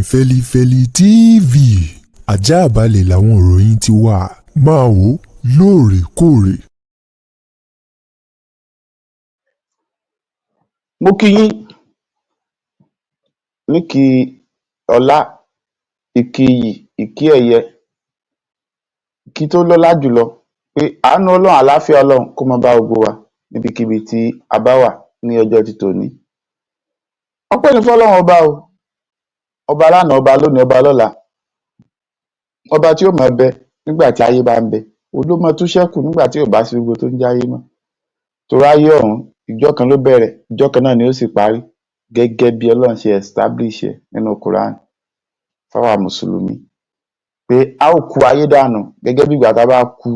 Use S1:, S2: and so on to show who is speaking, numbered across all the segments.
S1: Fẹ́lifẹ́li TV àjààbálẹ̀ làwọn ìròyìn ti wà, máa wò ó lóòrèkóòrè.
S2: Mo kí yín ní kí ọlá, ìkí iyì, ìkí ẹ̀yẹ, ìkí tó lọ́lá jùlọ pé àánú Ọlọ́run, àlàáfíà Ọlọ́run kó máa bá gbogbo wa níbikíbi tí a bá wà ní ọjọ́ ti tòní. Ọpẹ́ ni fọ́lọ́run ọba o, ọba lánàá, ọba lónìí, ọba lọ́la, ọba tí ó máa bẹ nígbà tí ayé bá ń bẹ, òun ló máa tún ṣẹ́kù nígbà tí ò bá sí gbogbo tó ń jáyé mọ́. Torí ayé ọ̀hún, ìjọ́ kan ló bẹ̀rẹ̀, ìjọ́ kan náà ni ó sì parí, gẹ́gẹ́ bí Ọlọ́run ṣe establish ẹ̀ nínú Quran fáwa mùsùlùmí pé a ó ku ayé dànù gẹ́gẹ́ bí ìgbà tá a bá ku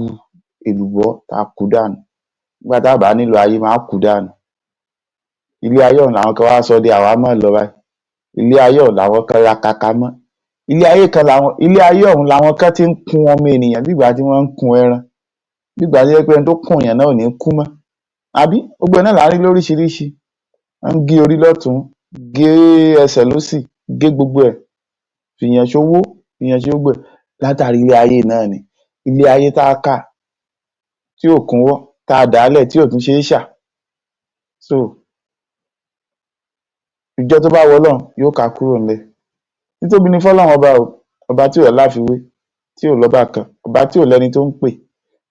S2: èlùbọ́ tá a kù ú dànù. Nígbà tá à bá nílò ayé mọ́, á kù ú dànù. Ilé ayé ọ̀hún làwọn kan wá sọ di àwa mọ́ lọ báyìí. Ilé ayé ọ̀hún làwọn kan rakaka mọ́. Ilé ayé kan làwọn, ilé ayé ọ̀hún làwọn kan ti ń kun ọmọ ènìyàn bí ìgbà tí wọ́n ń kun ẹran, bí ìgbà tó jẹ́ pé ẹni tó kùn yàn náà ò ní kú mọ́. Àbí gbogbo ẹ̀ náà là ń rí lóríṣiríṣi. Wọ́n ń gé orí lọ́tùn-ún, gé ẹsẹ̀ lósì, gé gbogbo ẹ̀, fìyàn ṣowó, fìyàn ṣe gbogbo ẹ̀ látàrí ilé ayé náà ni. Ilé ayé tá a kà tí ò kúnwọ́, tá a dàálẹ̀ tí ò tún ṣe é ṣà. So ìjọ́ tó bá wu Ọlọ́run yóò ká a kúrò ńbẹ̀. Títóbi ni fọ́lọ́run ọba o, ọba tí ò láfiwé, tí ò lọ́bàkan, ọba tí ò lẹ́ni tó ń pè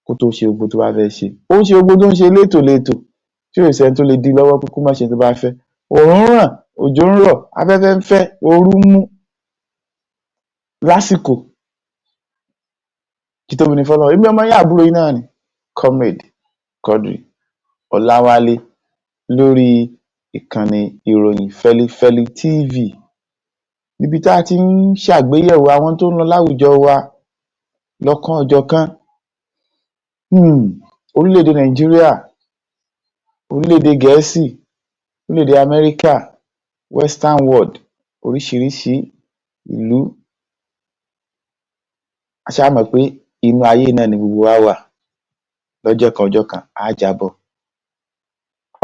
S2: kó tó ṣe gbogbo tó bá fẹ́ ṣe. Ó ń ṣe gbogbo tó ń ṣe létòletò tí ò sẹ́ni tó lè dí i lọ́wọ́ pé kó má ṣe tó bá fẹ́. Òòrùn ń ràn, òjò ń rọ̀, afẹ́fẹ́ ń fẹ́, ooru ń mú lásìkò. Títóbi ni fọ́lọ́run. Èmi ọmọ yín, àbúrò yín náà ni, Comrade Quadri Ọláwálé lórí ìkànnì ìròyìn Fẹ́lifẹ́li TV, níbi tá a ti ń ṣàgbéyẹ̀wò àwọn tó ń lọ láwùjọ wa lọ́kan-ò-jọ̀kan. Orílẹ̀-èdè Nàìjíríà, orílẹ̀-èdè Gẹ̀ẹ́sì, orílẹ̀-èdè Amẹ́ríkà, Western world, oríṣiríṣi ìlú. A ṣáà mọ̀ pé inú ayé náà ni gbogbo wa wà. Lọ́jọ́ kan ọjọ́ kan á jábọ́.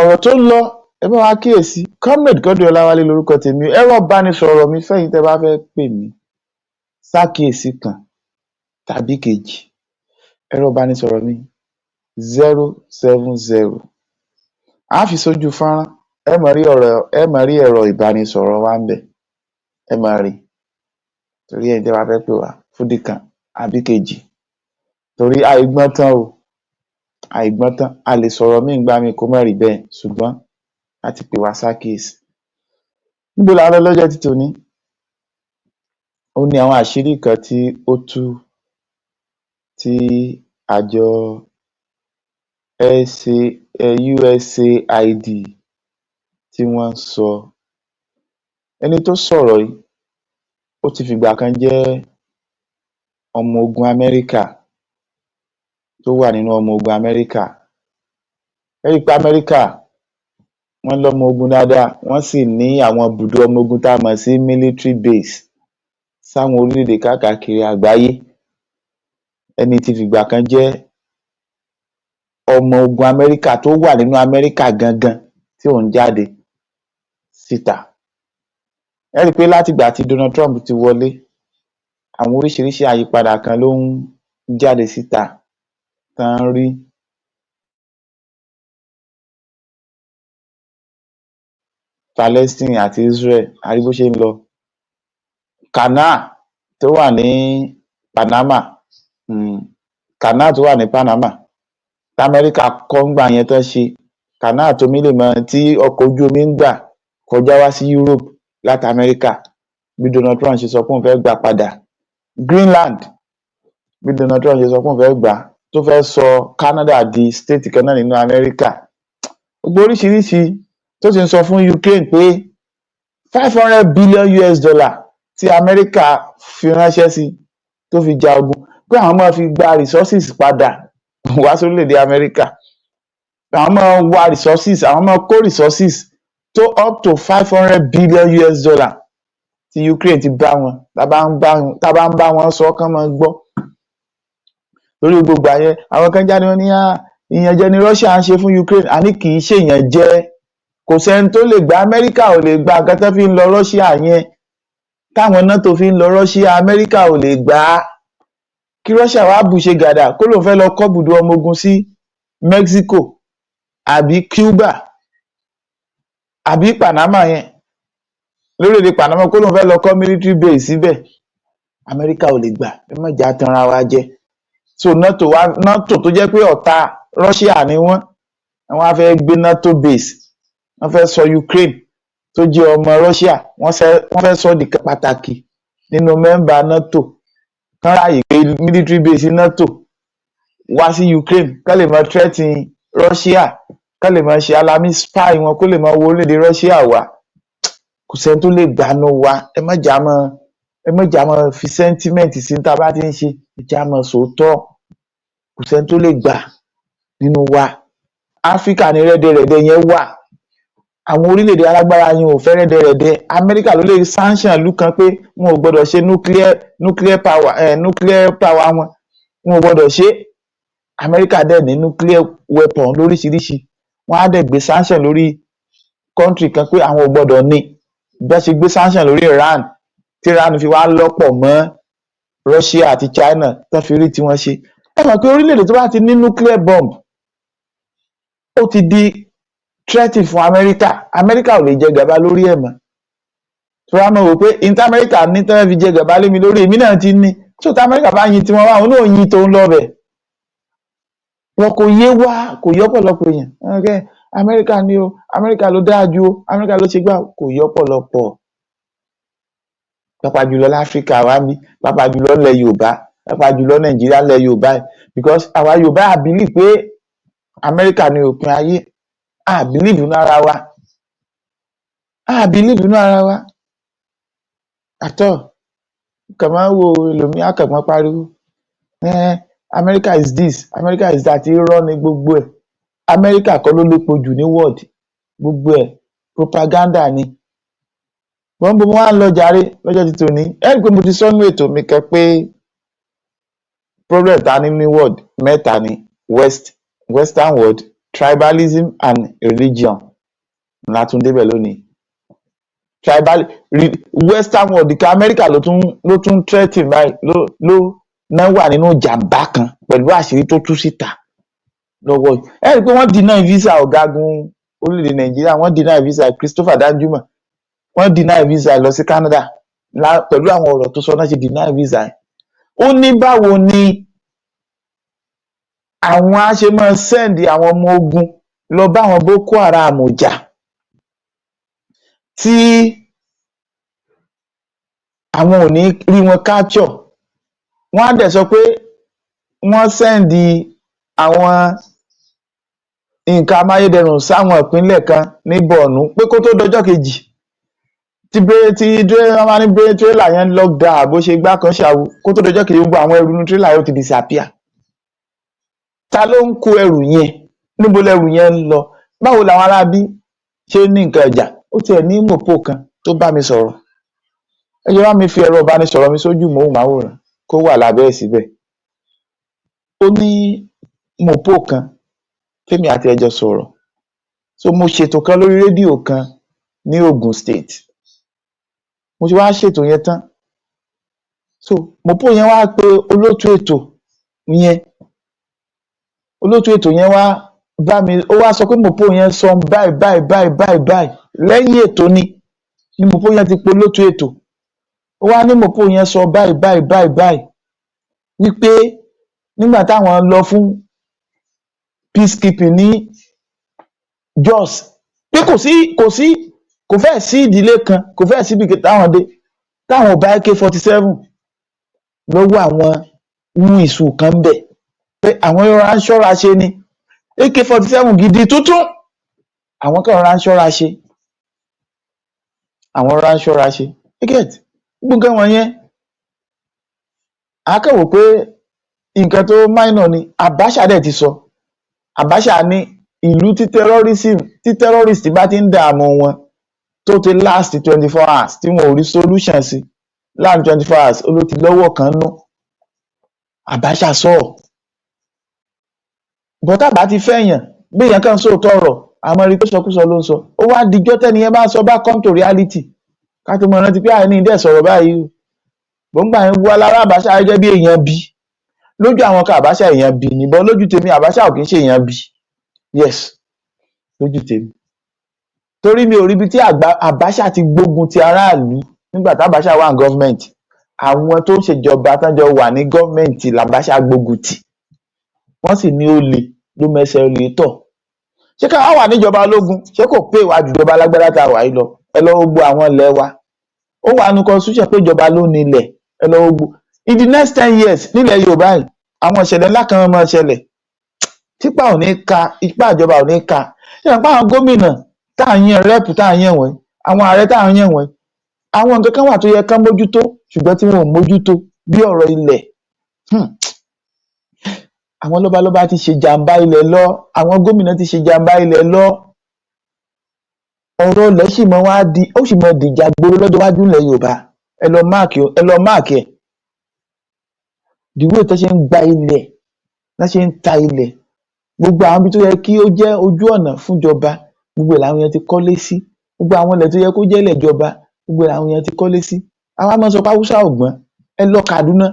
S2: Ọ̀rọ̀ tó ń lọ, ẹ bá wa kíyèsí. Comrade Quadri Ọláwálé lorúkọ tèmi. Ẹ̀rọ ìbánisọ̀rọ̀ mi fẹ́yin tẹ́ bá fẹ́ pè mí sákìyèsí kan tàbí kejì. Ẹ̀rọ ìbánisọ̀rọ̀ mi 070. Á fi sójú fọ́nrán, ẹ máa rí ọ̀rọ̀, ẹ máa rí ẹ̀rọ ìbánisọ̀rọ̀ wa ńbẹ̀. Ẹ máa rí i. Torí ẹ̀yin tẹ́ bá fẹ́ pè wá fúndì kan àbí kejì. Torí àìgbọ́n tán o, àìgbọ́n tán. A lè sọ̀rọ̀ míì ńgbà míì kó má rí bẹ́ẹ̀, ṣùgbọ́n láti pè wá sákìyèsí. Níbo là ń lọ lọ́jọ́ ti tòní? Ó ní àwọn àṣírí kan tí ó tú tí àjọ USAID tí wọ́n sọ. Ẹni tó sọ̀rọ̀ yìí, ó ti fìgbà kan jẹ́ ọmọ ogun Amẹ́ríkà, tó wà nínú ọmọ ogun Amẹ́ríkà. Ẹ rí i pé Amẹ́ríkà wọ́n lọ́mọ ogun dáadáa, wọ́n sì ní àwọn ibùdó ọmọ ogun tá a mọ̀ sí military base sáwọn orílẹ̀-èdè káàkiri àgbáyé. Ẹni tí fìgbà kan jẹ́ ọmọ ogun Amẹ́ríkà tó wà nínú Amẹ́ríkà gangan tí ò ń jáde síta. Ẹ rí i pé látìgbà tí Donald Trump ti wọlé, àwọn oríṣiríṣi àyípadà kan ló ń jáde síta tán ń rí. Palestine àti Israel, a rí bó ṣe ń lọ. Canal tó wà ní Panama, canal tó wà ní Panama t'Amẹ́ríkà kọ́ ńgbà yẹn tán ṣe, canal tómi lè máa, tí ọkọ̀ ojú omi ń gbà kọjá wá sí Europe láti Amẹ́ríkà, bí Donald Trump ṣe sọ pé òun fẹ́ gbà padà. Greenland, bí Donald Trump ṣe sọ pé òun fẹ́ gbà á, tó fẹ́ sọ Canada di state kan náà nínú Amẹ́ríkà. Gbogbo oríṣiríṣi tó sì ń sọ fún Ukraine pé $500 billion tí Amẹ́ríkà fi ránṣẹ́ sí tó fi ja ogun, pé àwọn máa fi gba resources padà wá sórílẹ̀-èdè Amẹ́ríkà. Àwọn máa wá resources, àwọn máa kó resources tó up to $500 billion tí Ukraine ti bá wọn, tá bá ń bá wọn sọ kán máa gbọ́. Torí gbogbo ìgbà yẹn, àwọn kan jáde, wọ́n ní ìyànjẹ ni Russia ń ṣe fún Ukraine. Àní kì í ṣèyànjẹ, kò sẹ́ni tó lè gba, Amẹ́ríkà ò lè gba nǹkan tán fi ń lọ Russia yẹn. Táwọn NATO fi ń lọ Russia, Amẹ́ríkà ò lè gbà á kí Russia wá bùṣe gàdà kó lóun fẹ́ lọ kọ́ ibùdó ọmọ ogun sí Mexico àbí Cuba àbí Panama yẹn, lórílẹ̀-èdè Panama, kó lóun fẹ́ lọ kọ́ military base síbẹ̀. Amẹ́ríkà ò lè gbà. Ẹ má jẹ́ á tanra wa jẹ. So NATO wá, NATO tó jẹ́ pé ọ̀tá Russia ni wọ́n, wọ́n á fẹ́ gbé NATO base, wọ́n fẹ́ sọ Ukraine tó jẹ́ ọmọ Russia, wọ́n fẹ́ sọ di pàtàkì nínú member NATO, kán ráàyè gbé military base NATO wá sí Ukraine, kán lè máa threaten Russia, kán lè máa ṣe alamí spy wọn, kó lè máa wo orílẹ̀-èdè Russia wá. Kò sẹ́ni tó lè gbà nínú wa. Ẹ má jẹ́ á máa fi sentiment sí tá a bá ti ń ṣe. Ẹ jẹ́ á máa sòótọ́. Kò sẹ́ni tó lè gbà nínú wa. Áfíríkà ní rẹ́dẹrẹ̀dẹ yẹn wà. Àwọn orílẹ̀-èdè alágbára yẹn ò fẹ́ rẹ́dẹrẹ̀dẹ. Amẹ́ríkà ló lè sanction ìlú kan pé wọn ò gbọdọ̀ ṣe nuclear power wọn, wọn ò gbọdọ̀ ṣe é. Amẹ́ríkà dẹ̀ ní nuclear weapon lóríṣiríṣi. Wọ́n á dẹ̀ gbé sanction lórí country kan pé àwọn ò gbọdọ̀ ní. Bí wọ́n ṣe gbé sanction lórí Iran, tí Iran fi wá lọ́pọ̀ mọ́ Russia àti China, tán fi rí tiwọn ṣe. Ẹ mọ̀ pé orílẹ̀-èdè tó bá ti ní nuclear bomb, ó ti di threat fún Amẹ́ríkà. Amẹ́ríkà ò lè jẹ gàba lórí ẹ̀ mọ́. Tó wá mọ̀ wò pé in tí Amẹ́ríkà ní tán fi jẹ gàba lé mi lórí, èmi náà ti ní. So tí Amẹ́ríkà bá yin tiwọn wá, òun náà yin tòun lọ bẹ̀. Wọn kò yé wa, kò yé ọ̀pọ̀lọpọ̀ èèyàn. Okay, Amẹ́ríkà ni o, Amẹ́ríkà ló dáa jù o, Amẹ́ríkà ló ṣe gbá o. Kò yé ọ̀pọ̀lọpọ̀, pàápàá jùlọ láfíríkà wa ńbí, pàápàá jùlọ nílẹ̀ Yorùbá, pàápàá jùlọ Nàìjíríà, nílẹ̀ Yorùbá yìí, because àwa Yorùbá, a believe pé Amẹ́ríkà ni òpin ayé. A believe nínú ara wa, a believe nínú ara wa at all. Kàn máa ń wo ẹlòmíì, á kàn máa pariwo America is this, America is that. Irọ́ ni gbogbo ẹ̀. Amẹ́ríkà kọ́ ló lépo jù ní world. Gbogbo ẹ̀ propaganda ni. Wọ́n bó wọ́n á lọ jàre lọ́jọ́ ti tòní. Ẹ rí i pé mo ti sọ nínú ètò mi kan pé problem tá a ní ní world, mẹ́ta ni: western world, tribalism and religion. La tún débẹ̀ lónìí. Tribal western world kan, Amẹ́ríkà ló tún threaten báyìí, ló náà wà nínú ìjàmbá kan pẹ̀lú àṣírí tó tú síta lọ́wọ́ yìí. Ẹ rí i pé wọ́n deny visa ọ̀gágun orílẹ̀-èdè Nàìjíríà, wọ́n deny visa Christopher Danjuma, wọ́n deny visa lọ sí Canada pẹ̀lú àwọn ọ̀rọ̀ tó sọ náà ṣe deny visa ẹ̀. Ó ní báwo ni àwọn á ṣe máa send àwọn ọmọ ogun lọ bá àwọn Boko Haram jà tí àwọn ò ní rí wọn capture? Wọ́n á dẹ̀ sọ pé wọ́n send àwọn nǹkan amáyédẹrùn sáwọn ìpínlẹ̀ kan ní Borno, pé kó tó dọjọ́ kejì tí bẹ́ẹ̀ tí wọ́n bá ní bẹ́ẹ̀ tírélà yẹn lockdown, bó ṣe gbá kan ṣàwo, kó tó dọjọ́ kejì, gbogbo àwọn ẹrù inú tírélà yóò ti disappear. Ta ló ń kó ẹrù yẹn? Níbo lẹrù yẹn ń lọ? Báwo làwọn aráabí ṣe ní nǹkan ìjà? Ó tiẹ̀ ní mọ̀pó kan tó bá mi sọ̀rọ̀. Ẹ jọ̀ọ́, bá mi fi ẹ̀rọ ìbánisọ̀rọ̀ mi sójú móhùnmáwòrán kó wà lábẹ́ ẹ̀ síbẹ̀. Ó ní mọ̀pó kan tèmi àti ẹ̀ jọ sọ̀rọ̀. So mo ṣètò kan lórí rédíò kan ní Ogun State. Mo ti wá ṣètò yẹn tán. So mọ̀pó yẹn wá pe olóòtú ètò yẹn. Olóòtú ètò yẹn wá bá mi, ó wá sọ pé mọ̀pó yẹn sọ báyìí báyìí báyìí báyìí báyìí. Lẹ́yìn ètò ni mọ̀pó yẹn ti pe olóòtú ètò. Ó wá ní mọ̀pó yẹn sọ báyìí báyìí báyìí báyìí, wípé nígbà táwọn lọ fún peacekeeping ní Jos, pé kò sí kò fẹ́ẹ̀ sí ìdílé kan, kò fẹ́ẹ̀ síbi táwọn dé táwọn ò bá AK-47 lọ́wọ́ àwọn ohun ìṣù kan ńbẹ̀, pé àwọn rọra ń ṣọ́ra ṣe ni. AK-47 gidi tuntun, àwọn kan rọra ń ṣọ́ra ṣe, àwọn rọra ń ṣọ́ra ṣe. You get? Gbogbo nǹkan wọ̀nyẹn, à kàn wò pé nǹkan tó minor ni. Abacha dẹ̀ ti sọ. Abacha ní ìlú tí terrorism, tí terrorist bá ti ń dààmú wọn, tó ti last 24 hours tí wọn ò rí solution sí láàrin 24 hours, ó ló ti lọ́wọ́ kan nú. Abacha sọ ọ́. But tá bá ti fẹ́yàn, béèyàn kàn ń sòótọ́ ọ̀rọ̀, a máa rí pé ìsọkúsọ ló ń sọ. Ó wá dijọ́ tẹ́ni yẹn bá sọ bá come to reality. Ká tó mọ rántí pé àìní dẹ̀ sọ̀rọ̀ báyìí o. Gbọ̀ngbà yẹn wú alára Abacha gẹ́gẹ́ bí èèyàn bí lójú àwọn kan. Abacha èèyàn bí níbọn lójú tèmi. Abacha ò kì í ṣe èèyàn bí, yes, lójú tèmi, torí mi ò rí ibi tí Abacha ti gbógun ti aráàlú nígbà tí Abacha wà ní government. Àwọn tó ń ṣèjọba tán jọ wà ní government l'Abacha gbógun tì. Wọ́n sì ní olè ló mẹsẹ̀ olè tọ̀. Ṣé ká wá wà níjọba ológun, ṣé kò pé ìwà jùjọba alágbádá tá a wà yìí lọ? Ẹ lọ gbogbo àwọn ilẹ̀ wa, ó wà nínú constitution pé ìjọba ló ní ilẹ̀. Ẹ lọ gbogbo, in the next 10 years, nílẹ̀ Yorùbá yìí, àwọn ìṣẹ̀lẹ̀ ńlá kan máa ṣẹlẹ̀ típa ò ní ka, ipá ìjọba ò ní ka. Ṣé wọn pa àwọn gómìnà tá à ń yan, rep tá à ń yàn wọ̀nyí, àwọn ààrẹ tá à ń yàn wọ̀nyí, àwọn nǹkan kan wà tó yẹ kán mójútó ṣùgbọ́n tí wọn ò mójútó, bí ọ̀rọ̀ ilẹ̀. Àwọn lọ́balọ́ba ti ṣèjàmbá ilẹ̀ lọ, àwọn gómìnà ti ṣèjàmbá ilẹ̀ lọ. Ọ̀rọ̀ ilẹ̀ sì mọ́ wá di, ó sì mọ́ dìjà gbòòrò lọ́jọ́ iwájú ilẹ̀ Yorùbá. Ẹ lọ mark, ẹ lọ mark ẹ̀. The way tó ṣe ń gba ilẹ̀, tó ṣe ń ta ilẹ̀, gbogbo àwọn ibi tó yẹ kí ó jẹ́ ojú ọ̀nà fúnjọba, gbogbo ẹ̀ làwọn èèyàn ti kọ́lé sí. Gbogbo àwọn ilẹ̀ tó yẹ kó jẹ́ ilẹ̀ ìjọba, gbogbo ẹ̀ làwọn èèyàn ti kọ́lé sí. Àwa máa ń sọ pé Haúsá ò gbọ́n. Ẹ lọ Kaduna,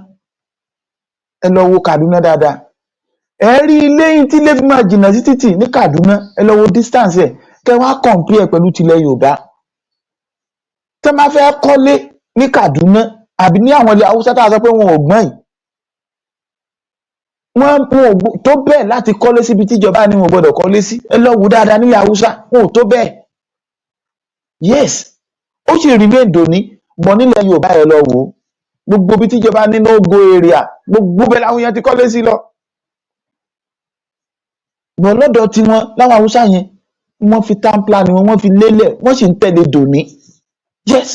S2: ẹ lọ wo Kaduna dáadáa, ẹ rí ilé tí ilé fi máa jìnnà sí títì ní Kaduna. Ẹ lọ wo distance ẹ, kẹ wá compare pẹ̀lú tilẹ̀ Yorùbá. Tẹ́ máa fẹ́ kọ́lé ní Kaduna àbí ní àwọn ilẹ̀ Haúsá tá a sọ pé wọn ò gbọ́n yìí, wọ́n wọn ò tó bẹ́ẹ̀ láti kọ́lé síbi tíjọba ní wọn ò gbọ́dọ̀ kọ́lé sí. Ẹ lọ wò dáadáa nílẹ̀ Haúsá, wọn ò tó bẹ́ẹ̀. Yes, ó sì remain dòní bọ̀ nílẹ̀ Yorùbá. Ẹ lọ wò ó, gbogbo ibi tíjọba ní no go area, gbogbo bẹ́ẹ̀ làwọn èèyàn ti kọ́lé sí lọ. Bọ̀ lọ́dọ̀ tiwọn láwọn Haúsá yẹn, wọ́n fi town plan wọn, wọ́n fi lélẹ̀, wọ́n sì ń tẹ̀lé dòní. Yes,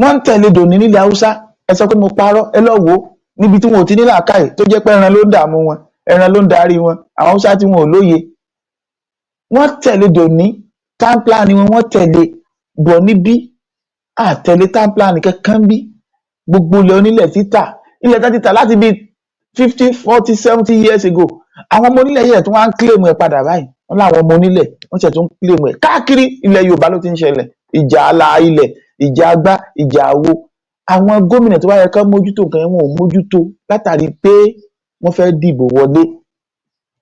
S2: wọ́n ń tẹ̀lé dòní nílẹ̀ Haúsá. Ẹ sọ pé mo parọ́. Ẹ lọ wò ó níbi tí wọn ò ti ní làákàyè, tó jẹ́ pé ẹran ló ń dààmú wọn, ẹran ló ń darí wọn. Àwọn Haúsá tí wọn ò lóye, wọ́n tẹ̀lé dòní. Town plan wọn, wọ́n tẹ̀lé. Bọ̀ níbí, àtẹ̀lé town plan kankan bí. Gbogbo ilẹ̀ onílẹ̀ títà, ilẹ̀ tá títà láti bíi 50, 40, 70 years ago, àwọn ọmọ onílẹ̀ yẹ̀ tí wọ́n á ń claim ẹ̀ padà báyìí. Wọ́n láwọn ọmọ onílẹ̀ wọ́n ṣẹ̀ tún ń claim ẹ̀ káàkiri ilẹ̀ Yorùbá ló ti ń ṣẹlẹ̀. Ìjà àlà ilẹ̀, ìjà agbá, ìjà àwo. Àwọn gómìnà tó bá yẹ kán mójútó nǹkan yẹn, wọn ò mójútó látàrí pé wọ́n fẹ́ dìbò wọlé.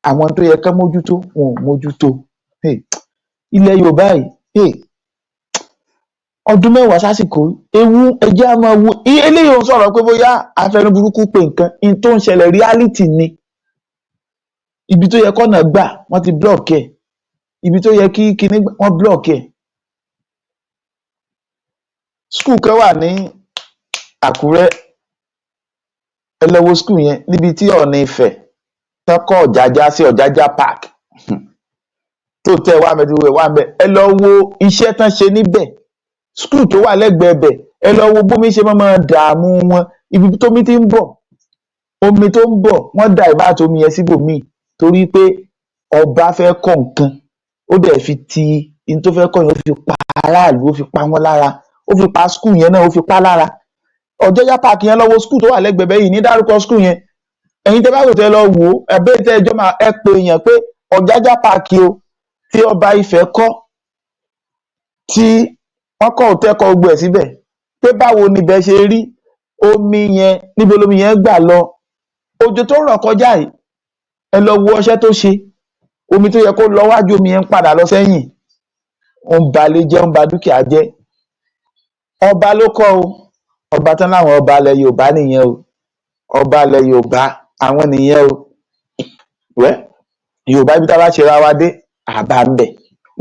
S2: Àwọn tó yẹ kán mójútó, wọn ò mójútó. Hey, ilẹ̀ Yorùbá yìí, hey, ọdún 10 sásìkò ewu, ẹjẹ́ á máa wo eléyìí. Ò ń sọ̀rọ̀ pé bóyá afẹnu burúkú pé nǹkan in tó ń ṣẹlẹ̀, reality ni. Ibi tó yẹ kọ́nà gbà, wọ́n ti block ẹ̀. Ibi tó yẹ kí kinní gbà, wọ́n block ẹ̀. School kan wà ní Àkúrẹ́. Ẹ lọ wo school yẹn níbi tí Ọ̀ọ̀ni Ifẹ̀ tán kọ́ Ọ̀jájá sí, Ọ̀jájá Park tó tẹ́ wà mẹ́tí wà ń bẹ̀. Ẹ lọ wo iṣẹ́ tán ṣe níbẹ̀. School tó wà lẹ́gbẹ̀ẹ́ bẹ̀, ẹ lọ wo bómi ṣe máa dààmú wọn. Ibi tómi ti ń bọ̀, omi tó ń bọ̀, wọ́n divert omi yẹn síbòmíì torí pé ọba fẹ́ kọ́ nǹkan. Ó dẹ̀ fi ti in tó fẹ́ kọ́ yẹn, ó fi pa aráàlú, ó fi pa wọ́n lára, ó fi pa school yẹn náà, ó fi pa lára. Ọ̀jájá Park yẹn, lọ wo school tó wà lẹ́gbẹ̀ẹ́ bẹ́ẹ̀ yìí ní dárúkọ school yẹn. Ẹ̀yin tẹ́ bá rò, tẹ́ lọ wò ó, ẹ̀bẹ́ tẹ́ ẹjọ́ máa ẹ pè èèyàn pé Ọ̀jájá Park o, tí ọba Ifẹ̀ kọ́, tí wọ́n kọ́ hotel, kọ́ gbogbo ẹ̀ síbẹ̀, pé báwo níbẹ̀ ṣe rí? Omi yẹn, níbo lomi yẹn gbà lọ? Òjò tó rọ̀ kọjá yìí, ẹ lọ wo ọṣẹ́ tó ṣe. Omi tó yẹ kó lọ wájú, omi yẹn ń padà lọ sẹ́yìn. Ó ń balé jẹ́, ó ń ba dúkìá jẹ́. Ọba ló kọ́ o. Ọba tán láwọn ọba ilẹ̀ Yorùbá nìyẹn o. Ọba ilẹ̀ Yorùbá, àwọn nìyẹn o. Wẹ́ Yorùbá, ibi tá a bá ṣe ra wa dé, àbá ń bẹ̀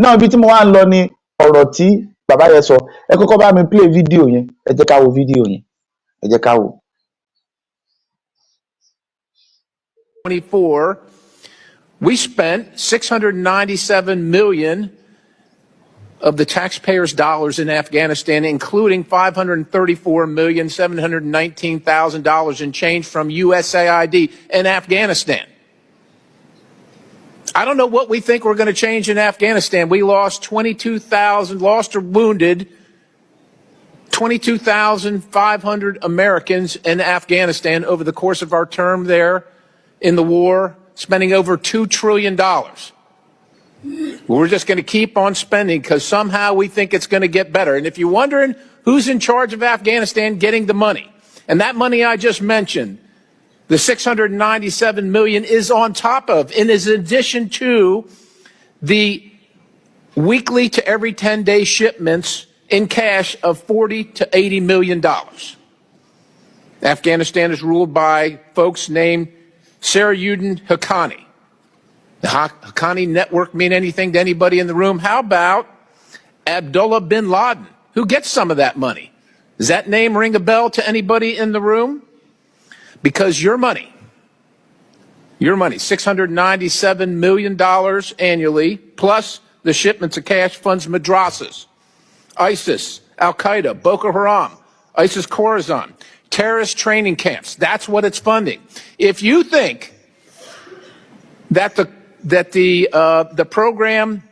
S2: náà. Ibi tí mo wá ń lọ ni ọ̀rọ̀ tí bàbá yẹn sọ. Ẹ kọ́kọ́ bá mi play fídíò yẹn. Ẹ jẹ́ ká wo fídíò yẹn, ẹ jẹ́ ká wò.
S3: 24, we spent 697 million of the taxpayers' dollars in Afghanistan, including $534,719,000 in change from USAID in Afghanistan. I don't know what we think we're going to change in Afghanistan. We lost 22,000, lost or wounded 22,500 Americans in Afghanistan over the course of our term there in the war, spending over $2 trillion. We're just going to keep on spending because somehow we think it's going to get better. And if you're wondering who's in charge of Afghanistan getting the money, and that money I just mentioned, the 697 million is on top of and is in addition to the weekly to every 10-day shipments in cash of $40 to $80 million. Afghanistan is ruled by folks named Sirajuddin Haqqani. The Haqqani network mean anything to anybody in the room? How about Abdullah bin Laden, who gets some of that money? Does that name ring a bell to anybody in the room? Because your money, $697 million annually, plus the shipments of cash funds madrasas, ISIS, Al Qaeda, Boko Haram, ISIS Khorasan, terrorist training camps. That's what it's funding. If you think that the program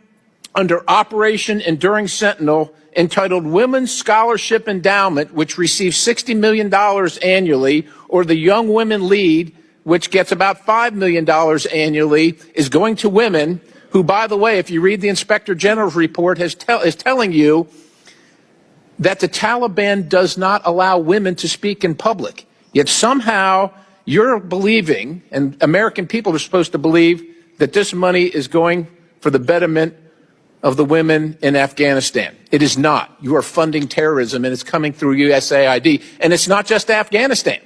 S3: under Operation Enduring Sentinel, entitled Women's Scholarship Endowment, which receives $60 million annually, or the Young Women Lead, which gets about $5 million annually, is going to women who, by the way, if you read the Inspector General's report, is telling you that the Taliban does not allow women to speak in public. Yet somehow you're believing, and American people are supposed to believe, that this money is going for the betterment of the women in Afghanistan. It is not. You are funding terrorism, and it's coming through USAID. And it's not just Afghanistan,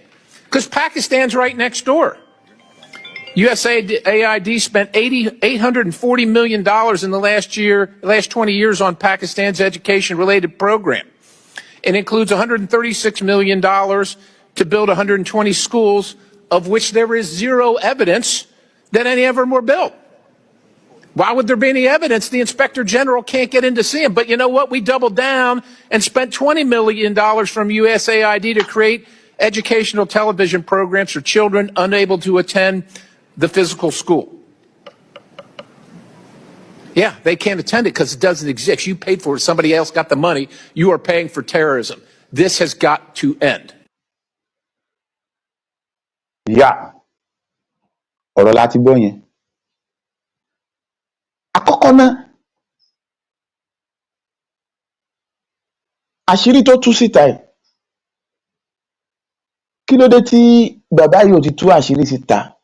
S3: because Pakistan's right next door. USAID spent $840 million in the last year, last 20 years on Pakistan's education-related program. It includes $136 million to build 120 schools, of which there is zero evidence that any of them were built. Why would there be any evidence? The inspector general can't get in to see them. But you know what? We doubled down and spent $20 million from USAID to create educational television programs for children unable to attend the physical school. Yeah, they can't attend it because it doesn't exist. You paid for it. Somebody else got the money. You are paying for terrorism. This has got to end.
S2: Yà ọ̀rọ̀ la ti gbọ́ yẹn. Àkọ́kọ́ ná, àṣírí tó tú síta yìí, kí ló dé tí bàbá yìí ò ti tú àṣírí síta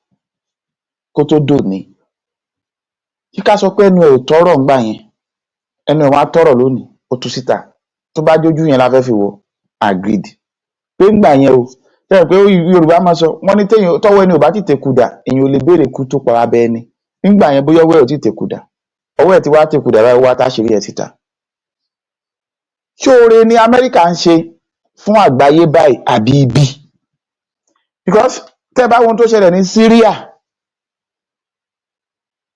S2: kó tó dòní? Kí ká sọ pé ẹnu ẹ̀ ò tọ́rọ̀ ńgbà yẹn, ẹnu ẹ̀ wá tọ́rọ̀ lónìí, ó tú síta. Tó bá jójú yẹn la fẹ́ fi wò ó, agreed pé ńgbà yẹn o. Ṣé ẹ mọ̀ pé Yorùbá máa sọ, wọ́n ní téèyàn tọ́wọ́ ẹni ò bá tíì tèkù dà, èèyàn ò lè béèrè ikú tó pa baba ẹni. Nígbà yẹn, bóyá ọwọ́ ẹ̀ ò tíì tèkù dà, ọwọ́ ẹ̀ ti wá tèkù dà báyìí, ó wá táṣìírí ẹ̀ síta. Ṣé oore ni Amẹ́ríkà ń ṣe fún àgbáyé báyìí àbí ibi? Because tẹ́ ẹ bá wo ohun tó ṣẹlẹ̀ ní Syria,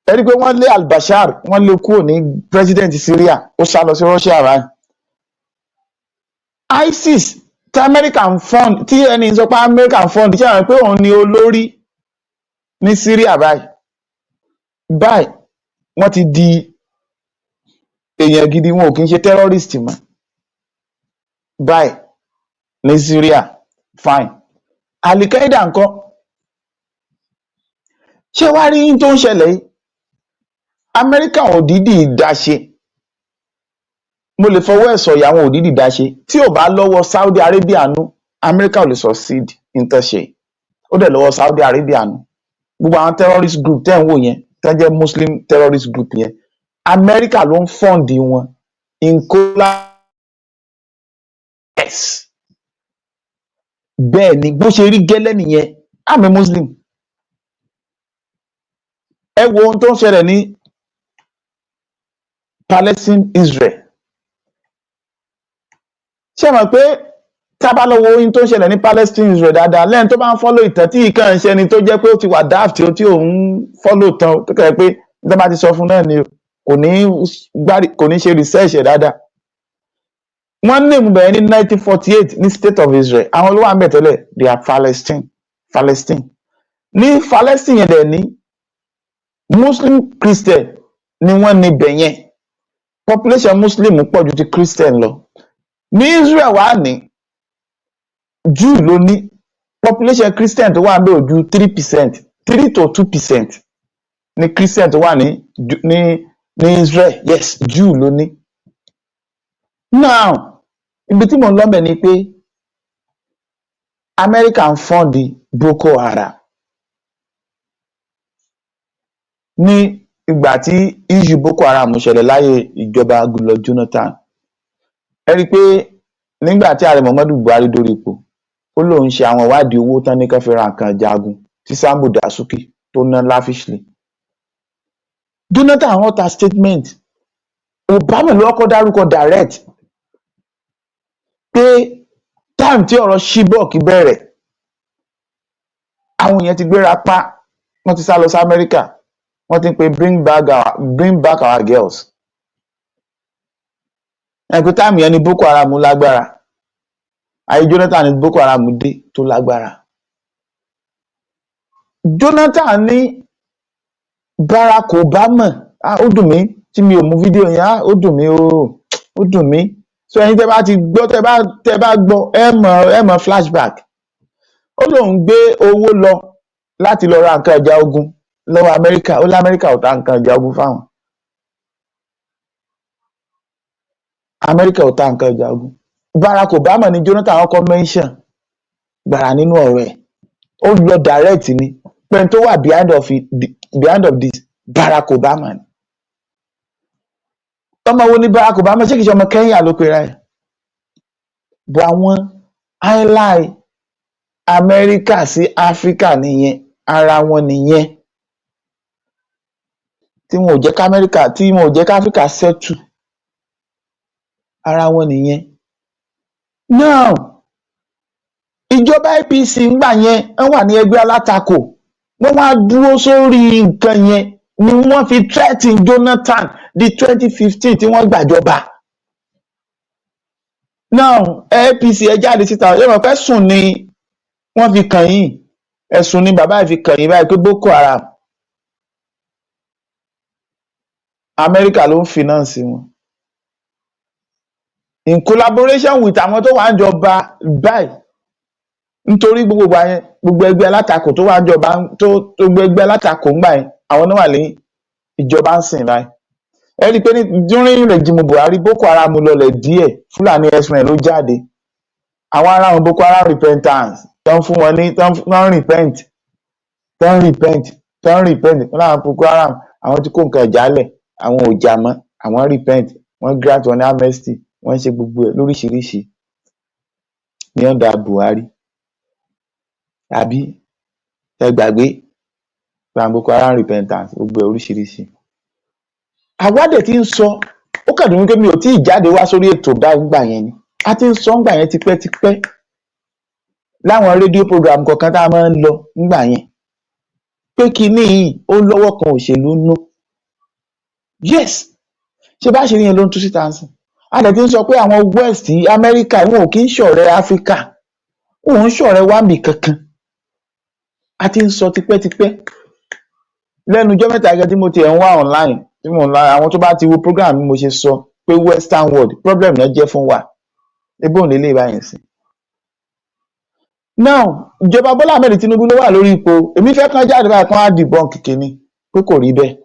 S2: ẹ rí i pé wọ́n lé al-Bashar, wọ́n lé kúrò ní president Syria, ó sá lọ sí Russia báyìí. ISIS tí Amẹ́ríkà ń fund, tí ẹni sọ pé Amẹ́ríkà ń fund, ṣé àwọn pé òun ni olórí ní Syria báyìí báyìí? Wọ́n ti di èèyàn gidi, wọn ò kí ń ṣe terrorist mọ́ báyìí ní Syria. Fine. Al-Qaeda ńkọ́? Ṣé wàá rí tó ń ṣẹlẹ̀ yìí, Amẹ́ríkà ò dídì dá ṣe. Mo lè fọwọ́ ẹ̀ sọ̀yà, àwọn ò dídì dá ṣe. Tí ò bá lọ́wọ́ Saudi Arabia nú, Amẹ́ríkà ò lè succeed ní tán ṣe. Ó dẹ̀ lọ́wọ́ Saudi Arabia nú. Gbogbo àwọn terrorist group tẹ́ ń wò yẹn, tẹ́ jẹ́ Muslim terrorist group yẹn, Amẹ́ríkà ló ń fund wọn in yes, bẹ́ẹ̀ ni, bó ṣe rí gẹ́lẹ́ nìyẹn. I'm a Muslim. Ẹ wo ohun tó ń ṣẹlẹ̀ ní Palestine, Israel. Ṣé ẹ mọ̀ pé tá a bá lọ wo ohun tó ń ṣẹlẹ̀ ní Palestine, Israel dáadáa, lẹ́yìn tó bá ń follow ìtàn, tí ìkànnì ṣe ni tó jẹ́ pé ó ti wà daft, tí òun follow tán, tó kẹ́ pé tó bá ti sọ fún náà ni kò ní kò ní ṣe research ẹ̀ dáadáa. Wọ́n name bẹ̀rẹ̀ ní 1948 ní State of Israel. Àwọn ló wà ń bẹ̀ tẹ́lẹ̀, they are Palestine. Palestine ní Palestine yẹn dẹ̀ ní Muslim, Christian ni wọ́n ní bẹ̀ yẹn. Population Muslim pọ̀ ju ti Christian lọ. Ní Israel wà ní Jew ló ní population. Christian tó wà ń bẹ̀ ò ju 3%, 3 to 2% ní Christian tó wà ní Ní Israel, yes, Jew ló ní. Now, ibi tí mò ń lọ bẹ̀ ni pé Amẹ́ríkà ń fund Boko Haram. Ní ìgbà tí issue Boko Haram ṣẹlẹ̀ láyé ìjọba Goodluck Jonathan, ẹ rí i pé nígbà tí Ààrẹ Muhammadu Buhari dórí ipò, ó lóun ṣe àwọn ìwádìí owó tán ní kán fi ra nǹkan jagun tí Sambo Dasuki tó ná lavishly. Jonathan utter statement, Obama ló kọ́kọ́ dárúkọ direct pé time tí ọ̀rọ̀ Chibok bẹ̀rẹ̀, àwọn èèyàn ti gbéra pa, wọ́n ti sá lọ sí Amẹ́ríkà, wọ́n ti ń pe "Bring back our girls." Ẹ pé time yẹn ni Boko Haram lágbára. Ayé Jonathan ni Boko Haram dé tó lágbára. Jonathan ní Barack Obama, ah, ó dùn mí tí mi ò mú fídíò yẹn. Ah, ó dùn mí o, ó dùn mí. So ẹ̀yin tẹ́ bá ti gbọ́, tẹ́ bá gbọ́, ẹ mọ̀ flashback. Ó lóun gbé owó lọ láti lọ ra nǹkan ìjà ogun lọ́wọ́ Amẹ́ríkà. Ó lamẹ́ríkà ò ta nǹkan ìjà ogun fáwọn. Amẹ́ríkà ò ta nǹkan ìjà ogun. Barack Obama ni Jonathan kọ́kọ́ mention gbàrà nínú ọ̀rọ̀ ẹ̀. Ó lọ direct ni pé tó wà behind of this, Barack Obama ni. Ọmọ wo ni Barack Obama? Ṣé kìí ṣe ọmọ Kenya ló pera ẹ̀? Bọ àwọn ally Amẹ́ríkà sí Áfíríkà nìyẹn, ara wọn nìyẹn tí wọn ò jẹ́ k'Amẹ́ríkà, tí wọn ò jẹ́ k'Áfíríkà settle, ara wọn nìyẹn. Now, ìjọba APC ńgbà yẹn, wọ́n wà ní ẹgbẹ́ alátakò, wọ́n wá dúró sórí nǹkan yẹn ni wọ́n fi threaten Jonathan di 2015 tí wọ́n gbàjọba. Now, APC, ẹ jáde síta. Ẹ mọ̀ pé sùn ni wọ́n fi kàn yín, ẹ̀sùn ni bàbá yìí fi kàn yín báyìí pé Boko Haram, Amẹ́ríkà ló ń finance wọn in collaboration with àwọn tó wà ń jọba báyìí, nítorí gbogbo ìgbà yẹn, gbogbo ẹgbẹ́ alátakò tó wà ń jọba, tó gbogbo ẹgbẹ́ alátakò ńgbà yẹn, àwọn náà wà ní ìjọba ń sìn báyìí. Ẹ rí i pé ní during regime Buhari, Boko Haram lọlẹ̀ díẹ̀, Fúlàní herdsmen ló jáde. Àwọn ará àwọn Boko Haram repentance tó ń fún wọn ní, tó ń repent, tó ń repent, tó ń repent, wọn láwọn Boko Haram, àwọn tí kò nǹkan ìjà lẹ̀, àwọn ò jà mọ́, àwọn repent, wọ́n grant wọn ní amnesty, wọ́n ń ṣe gbogbo ẹ̀ lóríṣiríṣi ní under Buhari. Àbí ẹ gbàgbé pé àwọn Boko Haram repentance, gbogbo ẹ̀ oríṣiríṣi? Àwa dẹ̀ ti ń sọ. Ó kàn dùn mí pé mi ò tíì jáde wá sórí ètò báyìí ńgbà yẹn ni. A ti ń sọ ńgbà yẹn tipẹ́tipẹ́ láwọn rédíò program kọ̀ọ̀kan tá a máa ń lọ ńgbà yẹn pé kinní yìí, ó lọ́wọ́ kan òṣèlú nú. Yes, ṣé bá ṣe rí yẹn ló ń tú síta ń sìn. A dẹ̀ ti ń sọ pé àwọn West, Amẹ́ríkà, wọn ò kí ń ṣọ̀rẹ́ Áfíríkà, wọn ò ń ṣọ̀rẹ́ wáǹbì kankan. A ti ń sọ tipẹ́tipẹ́. Lẹ́nu ijọ́ mẹ́ta gan tí mo tiẹ̀ ń wá online, tí mò ń la àwọn tó bá ti wo program bí mo ṣe sọ pé Western world problem náà jẹ́ fún wa, ebó òun lélẹ́yìí báyìí sí. Now, ìjọba Bọ́lá Ahmed Tinubu ló wà lórí ipò. Èmi fẹ́ kán jáde báyìí, kán á debunk kínní pé kò rí bẹ́ẹ̀.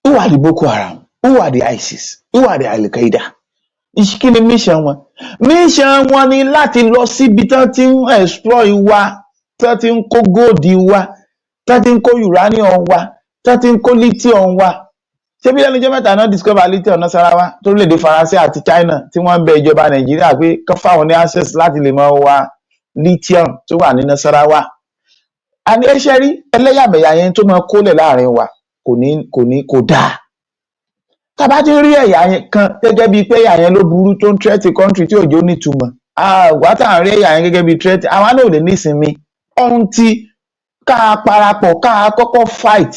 S2: Who are the Boko Haram? Who are the ISIS? Who are the Al-Qaeda? Kí ni mission wọn? Mission wọn ni láti lọ síbi tán ti ń exploit wa, tán ti ń kó gold wa, tán ti ń kó uranium wa, tán ti ń kó lithium wa. Ṣé bí lẹ́nu ijọ́ mẹ́ta náà discover lithium Nasarawa, torílẹ̀-èdè Faransé àti China tí wọ́n ń bẹ ìjọba Nàìjíríà pé kán fáwọn ní access láti lè máa wa lithium tó wà ní Nasarawa. Àní ẹ ṣe rí ẹlẹ́yàmẹ̀yà yẹn tó máa kólẹ̀ láàrin wa, kò ní kò dáa. Tá a bá ti ń rí ẹ̀yà yẹn kan gẹ́gẹ́ bíi pé ẹ̀yà yẹn ló burú, tó ń threat country tí òjò nítumọ̀, àwa tá à ń rí ẹ̀yà yẹn gẹ́gẹ́ bíi threat, àwa náà ò lè nísinmi ohun tí ká a parapọ̀, ká a kọ́kọ́ fight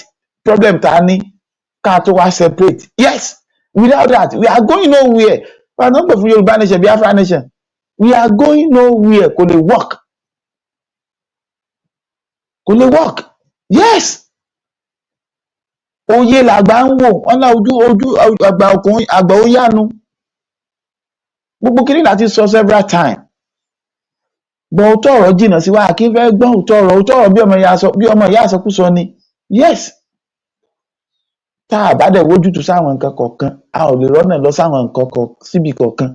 S2: problem tá a ní, ká a tó wá separate. Yes, without that, we are going nowhere. We are not pè fún Yorùbá nation, Biafra nation, we are going nowhere. Kò lè work, kò lè work. Yes, òye làgbà ń wò wọn náà, ojú àgbà ọkùnrin àgbà ó yánu. Gbogbo kí ni láti sọ several times, gbọ́ òótọ́ ọ̀rọ̀ jìnnà sí wa, kí n fẹ́ gbọ́ òótọ́ ọ̀rọ̀. Òótọ́ ọ̀rọ̀ bí ọmọ ìyá àsọkúsọ ni. Yes. Tá a bá dẹ̀ wójútùú sáwọn nǹkan kọ̀ọ̀kan, a ò lè rọ́nà lọ sáwọn nǹkan kọ̀ síbi kọ̀ọ̀kan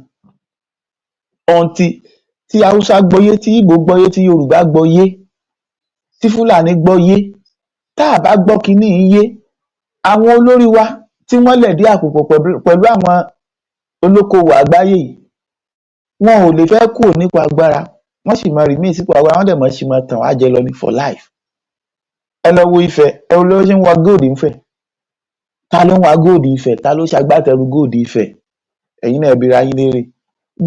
S2: until tí Haúsá gbọ́yé, tí Ìgbò gbọ́yé, tí Yorùbá gbọ́yé, tí Fúlàní gbọ́yé. Tá a bá gbọ́ kinní yìí yé, àwọn olórí wa tí wọ́n lẹ̀dí àpò pọ̀ pẹ̀lú àwọn olókoòwò àgbáyé yìí, wọn ò lè fẹ́ kúrò nípò agbára. Wọ́n sì máa remain sípò agbára, wọ́n dẹ̀ máa sì máa tàn wá jẹ lọ ní for life. Ẹ lọ wo Ifẹ̀, ẹ wo bí wọ́n ṣe ń wa gold n'Ífẹ̀. Ta ló ń wa gold Ifẹ̀? Ta ló ṣagbátẹrù gold Ifẹ̀? Ẹ̀yin náà, ẹ bira yín léèrè.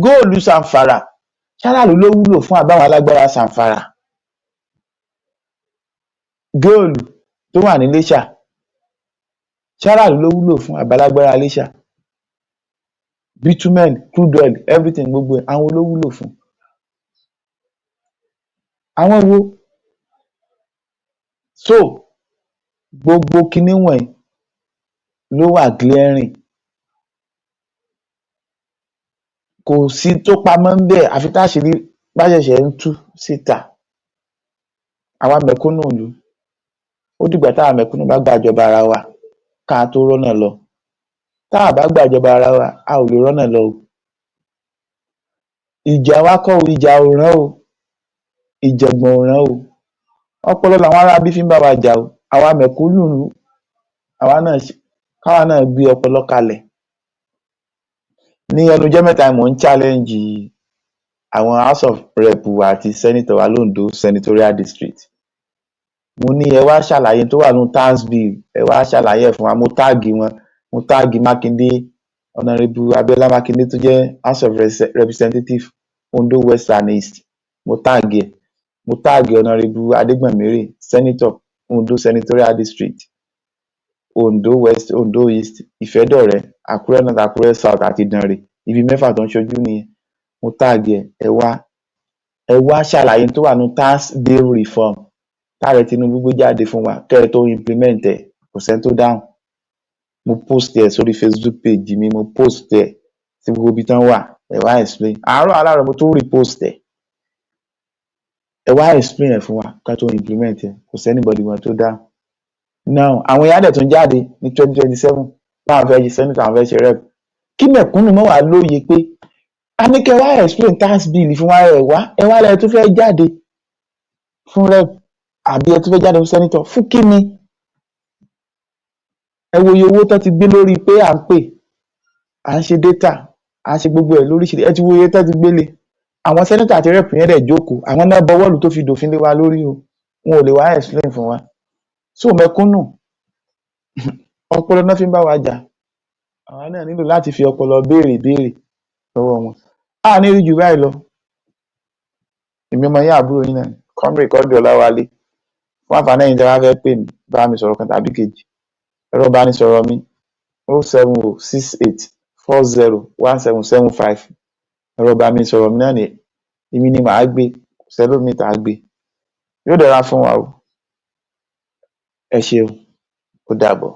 S2: Gold Zamfara, ṣáráàlú ló wúlò fún àbí àwọn alágbára Zamfara? Gold tó wà ní Iléṣà, ṣáráàlú ló wúlò fún àbí alágbára Iléṣà? Bitumen, crude oil, everything, gbogbo ẹ̀, àwọn wo ló wúlò fún? Àwọn wo? So gbogbo kinní wọ̀nyí ló wà glaring, kò sí tó pamọ́ ńbẹ̀ àfi táṣìírí bá ṣẹ̀ṣẹ̀ ń tú síta. Àwa mẹ̀kúnnù ìlú, ó dìgbà táwa mẹ̀kúnnù bá gbàjọba ara wa ká tó rọ́nà lọ. Tá à bá gbàjọba ara wa, a ò lè rọ́nà lọ o. Ìjà wa kọ́ o, ìjà ò rán o, ìjàngbọ̀n ò rán o, ọpọlọ làwọn aráabí fi ń bá wa jà o. Àwa mẹ̀kúnnù ìlú, àwa náà, káwa náà gbé ọpọlọ kalẹ̀. Ní ẹnu ọjọ́ mẹ́ta, mò ń challenge àwọn House of Rep àti senator wa l'Ondo Senatorial District. Mo ní ẹ wá ṣàlàyé tó wà nínú tax bill, ẹ wá ṣàlàyé ẹ̀ fún wa. Mo tag wọn, mo tag Mákindé, Honourable Abiola Mákindé tó jẹ́ House of Representative, Ondo West and East. Mo tag ẹ̀, mo tag Honourable Adégbọ̀nmérè, senator, Ondo Senatorial District, Ondo West, Ondo East, Ìfẹ́dọ̀rẹ́, Àkúrẹ́ North, Àkúrẹ́ South àti Ìdànrè. Ibi mẹ́fà tó ń ṣojú nìyẹn. Mo tag ẹ̀, ẹ wá, ẹ wá ṣàlàyé tó wà nínú tax bill reform táàrẹ Tinubu gbé jáde fún wa kẹ́ ẹ tó implement ẹ̀. Kò sẹ́ni tó dáhùn. Mo post ẹ̀ sórí Facebook page mi, mo post ẹ̀ sí gbogbo ibi tán wà. Ẹ wá explain. Àárọ̀ aláàárọ̀ mo tún repost ẹ̀. Ẹ wá explain ẹ̀ fún wa ká tó implement ẹ̀. Kò sí anybody wọn tó dáhùn. Now àwọn èèyàn á dẹ̀ tún jáde ní 2027 báwọn fẹ́ ṣe senator, àwọn fẹ́ ṣe rep. Kí mẹ̀kúnnù mọ́ wàá lóye pé a ní kẹ́ wá explain tax bill fún wa, ẹ wá, ẹ wá lẹ tún fẹ́ jáde fún rep àbí ẹ tún fẹ́ jáde fún senator, fún kí ni? Ẹ wo iye owó tán ti gbé lórí pé à ń pè, à ń ṣe data, à ń ṣe gbogbo ẹ̀ lóríṣiríṣi. Ẹ ti wo iye tán ti gbé lé. Àwọn senator àti rep yẹn dẹ̀ jókòó, àwọn náà bọwọ́ lù tó fi dòfin lé wa lórí o. Wọn ò lè wá explain fún wa. So mẹ̀kúnnù, ọpọlọ náà fi ń bá wa jà. Àwa náà nílò láti fi ọpọlọ béèrè ìbéèrè lọ́wọ́ wọn. A ní rí jù báyìí lọ. Èmi ọmọ yín, àbúrò yín náà ni, Comrade Quadri Ọláwálé. Fún àǹfààní ẹ̀yin tẹ́ bá fẹ́ pè mí, bá mi sọ̀rọ̀ kan tàbí kejì, ẹ̀rọ ìbánisọ̀rọ̀ mi 07068401775. Ẹ̀rọ ìbánisọ̀rọ̀ mi náà nìyẹn. Èmi ni màá gbé, kò sẹ́lòmíì tá á gbé. Yóò dára fún wa o. Ẹ ṣeun, ó dàbọ̀.